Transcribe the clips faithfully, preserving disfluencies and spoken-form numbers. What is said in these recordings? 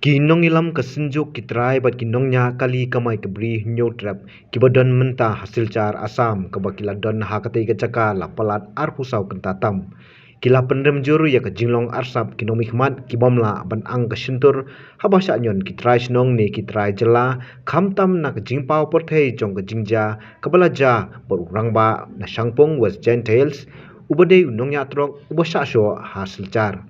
Ki nongïalam ka Synjuk, ki trai bad ki nongñiah kali kamai ka Bri Hynñiewtrep kiba don mynta ha Silchar, Assam, kaba ki la don ha katei ka jaka la palat arphew saw kynta tam. Ki la pynrem jur ïa ka jinglong arsap ki nongmihkhmat ki bym lah ban ang ka shyntur haba shah ñion ki trai shnong ne ki trai jylla, khamtam na ka jingpaw pyrthei jong ka jingjia kaba la jia bad u rangbah na Shangpung, West Jaintia Hills, uba dei u nongñiah trok uba shah shoh ha Silchar.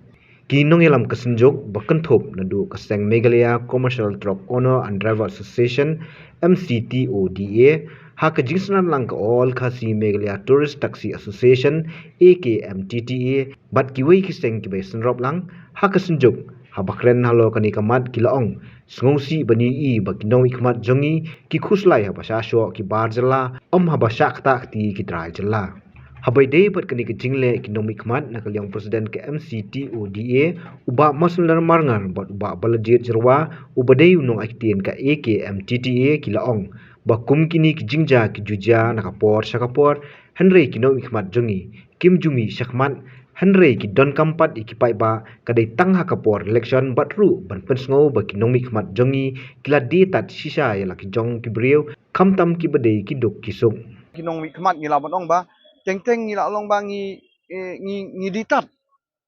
Ki nongïalam ka Synjuk ba kynthup naduh ka seng Meghalaya Commercial Truck Owner and Driver Association, M C T O D A, ha ka jingsynran lang ka All Khasi Meghalaya Tourist Taxi Association, A K M T T A, bad kiwei ki seng kiba ïasynrop lang ha ka Synjuk, haba kren halor kane ka mat ki la ong, sngewsih ban ïohi ba ki nongmihkhmat jong ngi ki khuslai haba shah shoh ki bar jylla, ym haba shah ktah kti ki trai jylla. Haba ïadei bad kane ka jingleh ki nongmihkhmat, na ka liang u President ka M C T O D A, u Bah Marcellus Marngar bad u Bah Balajied Jyrwa, uba dei u nongaitien ka A K M T T A, ki la ong ba kum kine ki jingjia ki ju jia na ka por sha ka por, hynrei ki nongmihkhmat jong ngi kim ju mih shakhmat, hynrei ki donkam pat ïa ki paidbah, ka dei tang ha ka por election bad ruh ban pynsngew ba ki nongmihkhmat jong ngi ki la die tad shisha ïa la ki jong ki briew, khamtam kiba dei ki duk ki suk. Ki nongmihkhmat ngi lah ban ong ba teng teng ngi lah long ba ngi, eh, ngi, ngi die tad,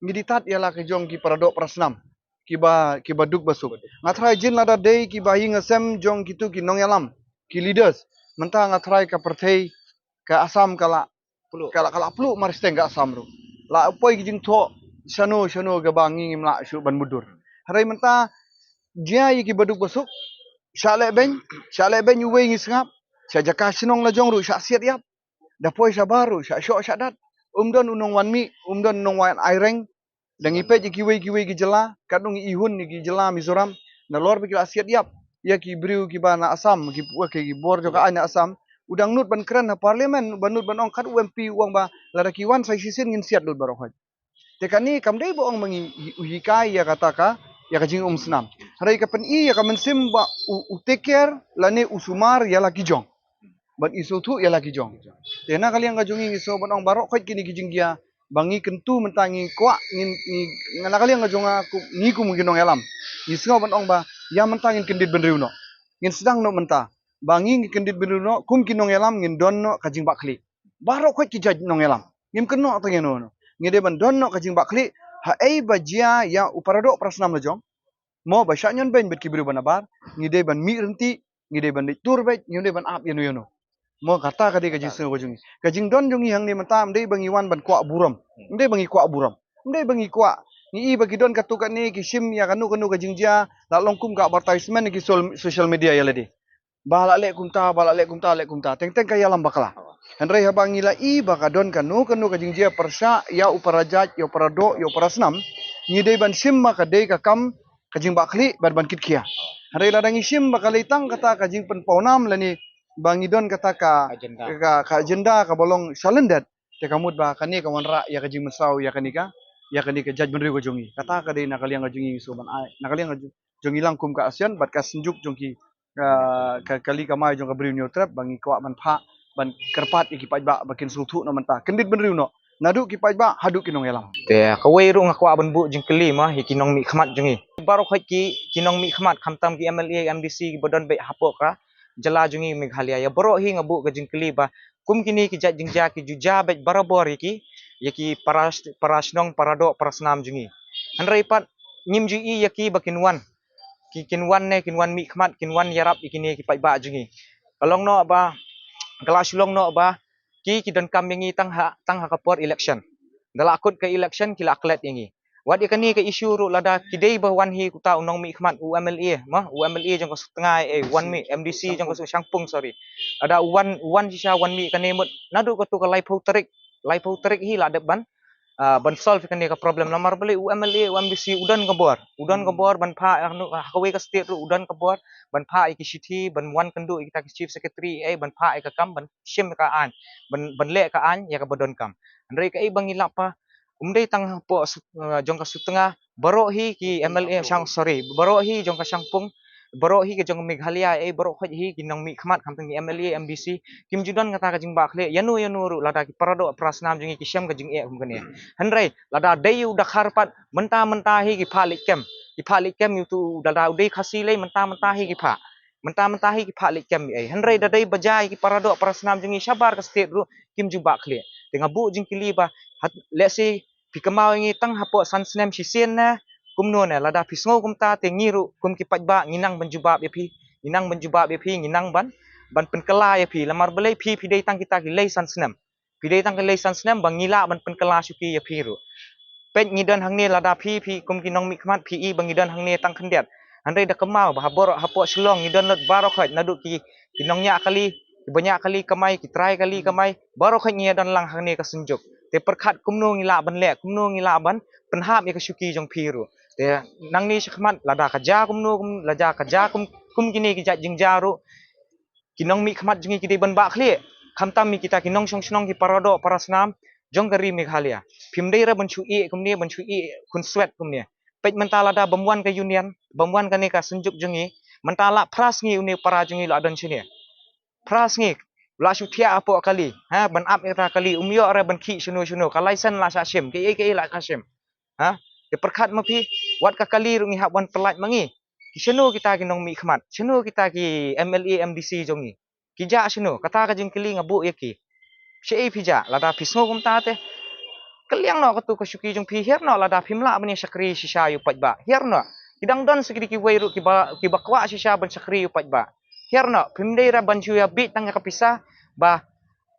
ngi die tad ïa la ki jong ki paradoh parasnam kiba, kiba duk ba suk. Nga tharai jin lada dei kiba ïing sem jong kitu ki nongïalam, ki leaders, mynta nga tharai ka pyrthei ka Assam ka la, ka la, ka la pluh marsteng ka Assam ruh. La poi ki jingthoh shano shano kaba ngi ngim lah shuh ban mutdur. Hynrei mynta jia ïa kiba duk ba suk, shah leh beiñ, shah leh beiñ uwei ngi sngap, sha jaka shnong la jong ruh shah siat ïap. Da poi shabar ruh shah shoh shah dat. Um don u nongwan mih, um don u nongwan aireng. Da ngi peit ïa kiwei kiwei ki jylla, katno ngi ihun ïa ki jylla Mizoram, nalor ba ki la siat ïap ïa ki briew kiba na Assam, ki, ki, ki bor jong ka aiñ na Assam. U dang nud ban kren ha Parliament, ban nud ban ong, kat u M P u ong ba lada ki wan sa shisien ngin siat lut baroh khoit. Te kane kam dei ba ong ma ngi hi-, u hikai ïa kata ka, ïa ka jingumsnam. Hynrei ka pyni ïa ka mynsiem ba u, u take care lane u sumar ïa la ki jong ban isngewthuh ïa la ki jong. Te na ka liang ka jong ngi, ngi sngew ban ong baroh khoit kine ki jingjia ba ngi kyntu mynta ngi kwah, ngi, ngi, na ka liang ka jong nga kum, ngi kum ki nongïalam, ngi sngew ban ong ba ïa mynta ngin kyndit bynriew noh. Ngin sdang noh mynta ba ngi, ngi kyndit bynriew noh kum ki nongïalam, ngin don noh ka jingbakla. Baroh khoit ki jait nongïalam, ngim kynnoh tang ïano ïano. Ngi dei ban don noh ka jingbakla ha ei ba jia ïa u paradoh parasnam la jong. Mo ba shah ñion beiñ bad ki briew ba nabar, ngi dei ban mih ryntih, ngi dei ban leit tur beit, ngi dei ban ap ïano ïano. Mo kata ka dei ka jingsngew ka jong ngi. Ka jingdon jong ngi hangne mynta ym dei ba ngi wan ban kwah burom. Ym dei ba ngi kwah burom. Ym dei ba ngi kwah. Ngi i ba ki don katto katne ki shim ïa kano kano ka jingjia, la long kum ka advertisement ki sol-, social media ïa lade. Ba la leh kumta, ba la leh kumta, leh kumta. Teng teng ka ïalam bakla. Hynrei haba ngi la i ba ka don kano kano ka jingjia pyrshah ïa u parajait, ïa u paradoh, ïa u parasnam, ngi dei ban shim ba ka dei ka kam ka jingbakla bad ban kitkhia. Hynrei lada ngi shim ba ka lei tang kata ka jingpynpawnam lane ba ngi don kata ka, ka, ka agenda kaba long shalyndet, te ka mut ba kane ka wanrah ïa ka jingmynsaw ïa kane ka, ïa kane ka jaitbynriew ka jong ngi. Kata ka dei na ka liang ka jong ngi, ngi sngew ban ai, na ka liang ka jong, jong ngi lang kum ka ASEAN bad ka Synjuk jong ki, ah, ka, kali kamai jong ka Bri Hynñiewtrep, ba ngi kwah ban phah, ban kyrpad ïa ki paidbah ba kin sngewthuh noh mynta, kyndit bynriew noh, naduh ki paidbah haduh ki nongïalam. Te kawei ruh nga kwah ban buh jingkylli ma ïa ki nongmihkhmat jong ngi. Baroh khoit ki, ki nongmihkhmat, khamtam ki M L A, M D C kiba don beit hapoh ka jylla jong ngi Meghalaya. Ïa baroh hi nga buh ka jingkylli ba kum kine ki jait jingjia ki ju jia beit barabor ïa ki, ïa ki para, para shnong, paradoh, parasnam jong ngi. Hynrei pat ngim ju i ïa ki ba kin wan, ki, kin wan ne kin wan mihkhmat, kin wan ïarap ïa kine ki paidbah jong ngi. Ka long noh ba, ka la shu long noh ba ki, ki donkam ïa ngi tang ha, tang ha ka por election. Da la kut ka election ki la klet ïa ngi. Wat ïa kane ka issue ruh, lada ki dei ba wan hi uta u nongmihkhmat, u M L A, ma, u M L A jong ka Sutnga, eh, wan mih, M D C jong ka Su-, Shangpung, sorry. Lada u wan, u wan shisha wan mih kane mut, naduh kato ka laiphew tarik, laiphew tarik hi la dep ban, ah, ban solve kane ka problem. Namar balei? U M L A, u M D C u don ka bor, u don ka bor ban phah, ah, ha kawei ka state ruh u don ka bor ban phah ïa ki shithi, ban wan kynduh ïa kita ki chief secretary, eh, ban phah ïa ka kam, ban shim ka aiñ, ban, ban leh ka aiñ ïa kaba donkam. Hynrei kaei ba ngi lap ba, um dei tang hapoh Su-, eh, jong ka Sutnga, baroh hi ki M L A Shang, sorry, baroh hi jong ka Shangpung, baroh hi ka jong Meghalaya, eh, baroh khoit hi ki nongmihkhmat, khamtam ki M L A, M D C, kim ju don kata ka jingbakla ïano ïano ruh, lada ki paradoh parasnam jong ngi ki shem ka jingeh kum kane. Hynrei lada dei u Dkhar pat, mynta mynta hi ki phah leit kem. Ki phah leit kem ïa utu, da da u dei Khasi lei mynta mynta hi ki phah. Mynta mynta hi ki phah leit kem ïa ei. Hynrei da dei ba jia ïa ki para doh para snam jong ngi shabar ka state ruh kim ju bah khlieh. Te nga buh jingkylli ba, lehse phi kynmaw ïa ngi tang hapoh san snem shisien ne kumno ne, lada phi sngew kumta te ngi ruh kum ki paidbah ngi nang ban jubab ïa phi. Ngi nang ban jubab ïa phi, ngi nang ban ban pynkylla ïa phi. Lamar balei phi phi dei tang kita ki lei san snem. Phi dei tang ki lei san snem ba ngi lah ban pynkylla shuki ïa phi ruh. Peit ngi don hangne, lada phi phi kum ki nongmihkhmat phi i ba ngi don hangne tang khyndiat. Hynrei da kynmaw ba hapoh hapoh Shillong ngi don lut baroh khoit, naduh ki ki nongñiah kali, ki ba ñiah kali kamai, ki trai kali kamai, baroh khoit ngi ïa don lang hangne ka Synjuk. Te pyrkhat kumno ngi lah ban leh, kumno ngi lah ban pynhap ïa ka shuki jong phi ruh. Te nangne shakhmat lada ka jia kumno, kum, lada ka jia kum, kum kine ki jait jingjia ruh, ki nongmihkhmat jong ngi ki dei ban bah khlieh. Khamtam ïa kita ki nongshong shnong, ki para doh para snam jong ka ri Meghalaya. Phim dei re ban shu ïeh kumne, ban shu ïeh khunswet kumne. Peit mynta lada bym wan ka union, bym wan kane ka Synjuk jong ngi, mynta lah phra sngi une u para jong ngi lah don shane. Phra sngi lah shu thiah hapoh kali, ha, ban ap ïa kata kali, um ïoh re ban khih shano shano, ka license lah shah shim, kaei kaei lah shah shim. Ha? Te pyrkhat ma phi, wat ka kali ruh ngi hap wan pyllait ma ngi. Ki shano kita ki nongmihkhmat, shano kita ki M L A M D C jong ngi? Ki jah shano? Kata ka jingkylli nga buh ïa ki. Shaei phi jah, lada phi sngew kumta te, kylliang noh katu ka shuki jong phi, hiar noh, lada phim lah ban ïa shakri shisha ïa u paidbah, hiar noh. Ki dang don sa kidi kiwei ruh kiba, kiba kwah shisha ban shakri ïa u paidbah. Hiar noh, phim dei re ban shu ïa bieit tang ïa ka pisa, ba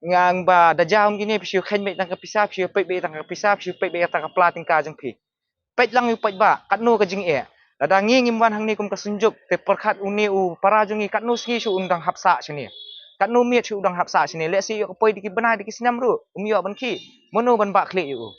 ngang ba da jia um kine phi shu kheiñ beit tang ka pisa, phi shu peit beit tang ka pisa, phi shu peit beit tang ka pla tyngka jong phi. Peit lang ïa u paidbah, katno ka jingeh. Lada ngi ngim wan hangne kum ka Synjuk, te pyrkhat une u para jong ngi katno sngi shu un dang hap sah shane. Katno miet shu u dang hap sah shane, lehse ïoh ka poi da ki bnai da ki snem ruh um ïoh ban khih. Mano ban bah khlieh ïa u?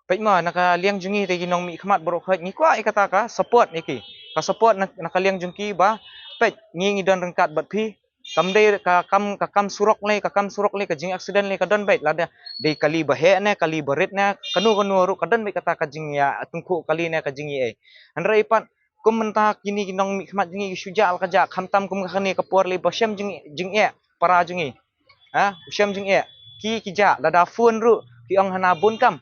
Peit ma, na ka liang jong ngi te ki nongmihkhmat baroh khoit ngi kwah ïa kata ka support ïa ki. Ka support na, na ka liang jong ki ba, peit, ngi ngi don ryngkat bad phi. Kam dei ka kam, ka kam surok lei, ka kam surok lei, ka jingaccident lei ka don beit, lada dei kali ba heh ne, kali ba rit ne, kano kano ruh ka don beit kata ka jingïa tyngkhuh kali ne, ka jingïa ei. Hynrei pat kum mynta kine ki nongmihkhmat jong ngi ki shu jah la ka jah, khamtam kum kane ka por lei ba shem jing, jingeh para jong ngi. Ha, shem jingeh. Ki, ki jah, lada phone ruh ki ong hana bun kam.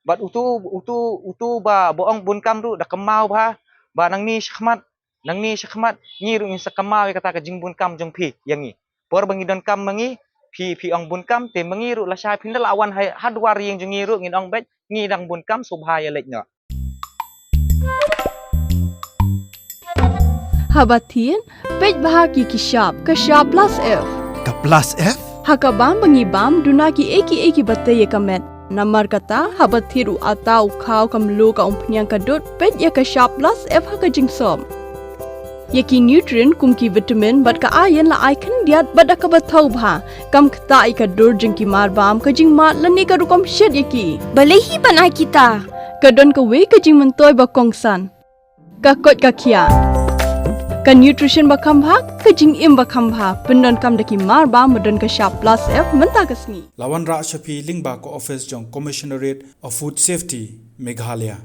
Bad utu, utu, utu ba, ba ong bun kam ruh da kynmaw bha ba nangne shakhmat, nangne shakhmat ngi ruh ngin sa kynmaw ïa kata ka jingbun kam jong phi ïa ngi. Por ba ngi don kam ma ngi, phi, phi ong bun kam, te ma ngi ruh lashai phin da lah wan ha, ha dwar ïing jong ngi ruh ngin ong beit, ngi dang bun kam, sngewbha ïa leit noh. Haba thied, peit bha ki ki shap, ka shap plus F. Ka plus F? Ha ka bam ba ngi bam, duna kiei kiei kiba tei ïa ka met. Namar kata, haba thied u atta u khaw, ka mluh, ka umphniang, ka dud, peit ïa ka shap plus F ha ka jingsop. Ïa ki nutrient kum ki vitamin bad ka iron la ai khyndiat bad da kaba thaw bha. Kam ktah ïa ka dur jong ki mar bam, ka jingmad lane ka rukom shet ïa ki. Balei hi ban ai kita? Ka don kawei ka jingmyntoi ba kongsan. Ka koit ka khiah. Ka nutrition ba kham bha, ka jingim ba kham bha. Pyndonkam da ki mar bam ba don ka shap plus F mynta ka sngi. La wanrah sha phi lyngba ka office jong Commissionerate of Food Safety, Meghalaya.